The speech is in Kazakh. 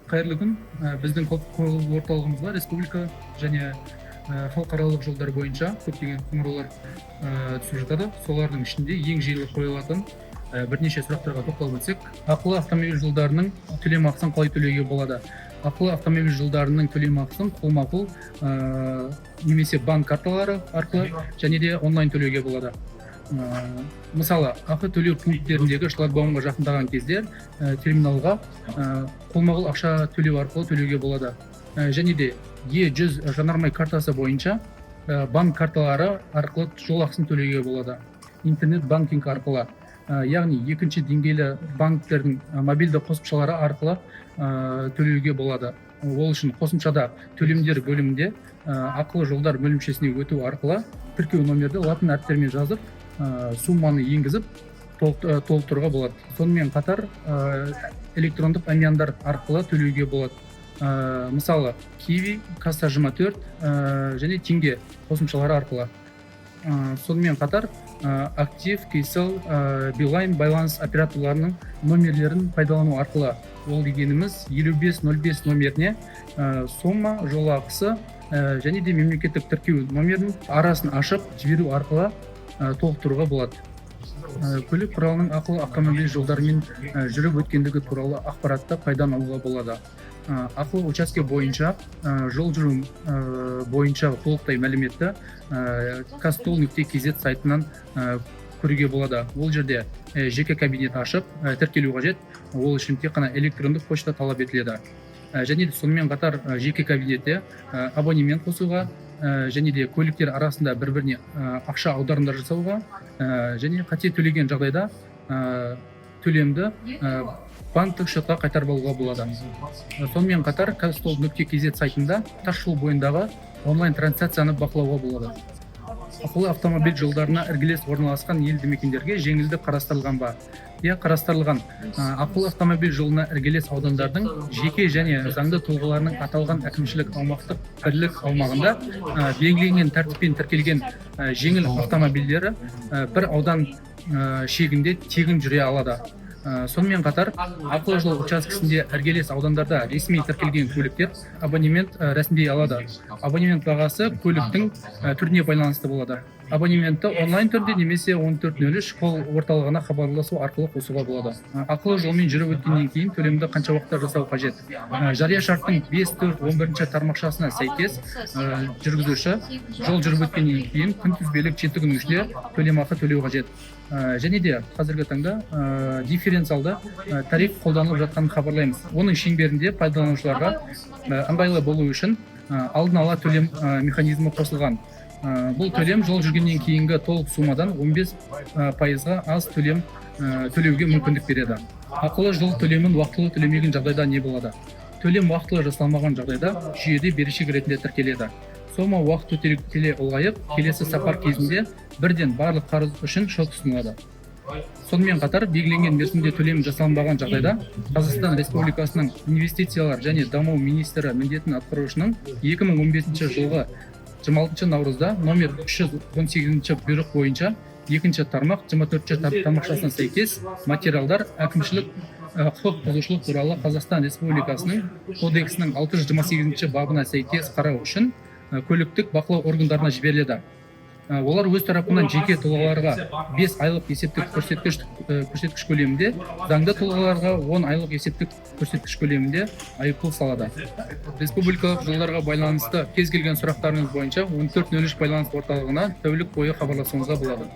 Қайырлы күн! Біздің call орталығымызға республика және халықаралық жолдар бойынша көптеген қоңыраулар түсіп жатады. Солардың ішінде ең жиі қойылатын бірнеше сұрақтарға тоқталып өтсек. Ақылы автомобиль жолдарының төлем ақысын қалай төлеуге болады? Ақылы автомобиль жолдарының төлем ақысын қолма-қол немесе банк карталары арқылы және де онлайн төлеуге болады. Мысалы, ақы төлеу пункттеріндегі шлагбаумға жақындаған кезде терминалға қолма-қол ақша төлеу арқылы төлеуге болады. Және де Е100 жанармай картасы бойынша банк карталары арқылы жол ақысын төлеуге болады. Интернет банкинг арқылы, яғни екінші деңгейлі банктердің мобильді қосымшалары арқылы төлеуге болады. Ол үшін қосымшада төлемдер бөлімінде ақылы жолдар бөлімшесіне өту арқылы тіркеу номерді латын әріптерімен жазып, сумманы енгізіп, толықтыруға болады. Сонымен қатар электрондық әмияндар арқылы төлеуге болады. Мысалы, Киви, Касса 24 және Теңге қосымшалары арқылы. Сонымен қатар Актив, Kcell, Билайн байланыс операторларының номерлерін пайдалану арқылы. Ол дегеніміз 5505 номеріне сумма, жол ақысы және де мемлекеттік тіркеу номерін арасын ашып жіберу арқылы толықтыруға болады. Көлік құралының ақылы автомобиль жолдарымен жүріп өткендігі туралы ақпаратты қайдан алуға болады? Ақылы учаске бойынша жол жүру бойынша толықтай мәліметті kaztoll.kz сайтынан көруге болады. Ол жерде жеке кабинет ашып, тіркелу қажет. Ол үшін тек қана электрондық почта талап етіледі. Және де сонымен қатар жеке кабинетте абонемент қосуға және де көліктер арасында бір біріне ақша аударымдар жасауға және қате төлеген жағдайда төлемді банктік счетқа қайтарып алуға болады. Сонымен қатар kaztoll.kz сайтында тас жол бойындағы онлайн трансляцияны бақылауға болады. Ақылы автомобиль жолдарына іргелес орналасқан елді мекендерге жеңілдік қарастырылған ба? Иә, қарастырылған. Ақылы автомобиль жолына іргелес аудандардың жеке және заңды тұлғаларының аталған әкімшілік аумақтық бірлік аумағында белгіленген тәртіппен тіркелген жеңіл автомобильдері бір аудан шегінде тегін жүре алады. Сонымен қатар ақылы жол учаскесінде іргелес аудандарда ресми тіркелген көліктер абонемент рәсімдей алады. Абонемент бағасы көліктің түріне байланысты болады. Абонементті онлайн түрде немесе 1403 call орталығына хабарласу арқылы қосуға болады. Ақылы жолмен жүріп өткеннен кейін төлемді қанша уақытта жасау қажет? Жария шарттың 5, 4, 11 тармақшасына сәйкес, жүргізуші жол жүріп өткеннен кейін күнтізбелік 7 күннің ішінде төлемақы төлеу қажет. Және де қазіргі таңда дифференциалды тариф қолданылып жатқанын хабарлаймыз. Оның шеңберінде пайдаланушыларға ыңғайлы болу үшін алдын ала төлем механизмі қосылған. Бұл төлем жол жүргеннен кейінгі толық суммадан 15 пайызға аз төлем төлеуге мүмкіндік береді. Ақылы жол төлемін уақытылы төлемеген жағдайда не болады? Төлем уақытылы жасалмаған жағдайда жүйеде берешек ретінде тіркеледі. Сома уақыт өте келе ұлғайып, келесі сапар кезінде бірден барлық қарыз үшін шот ұсынылады. Сонымен қатар белгіленген мерзімде төлем жасалынбаған жағдайда Қазақстан Республикасының инвестициялар және даму министрі міндетін атқарушының 2015 жылғы 26 наурызда номер 318 бұйрық бойынша екінші тармақ 24 тармақшасына сәйкес материалдар Әкімшілік құқық бұзушылық туралы Қазақстан Республикасының кодексінің 628 бабына сәйкес қарау үшін көліктік бақылау органдарына жіберіледі. Олар өз тарапынан жеке тұлғаларға 5 айлық есептік көрсеткіш көлемінде, заңды тұлғаларға 10 айлық есептік көрсеткіш көлемінде айыппұл салады. Республикалық жолдарға байланысты кез келген сұрақтарыңыз бойынша 1403 байланыс орталығына тәулік бойы хабарласуыңызға болады.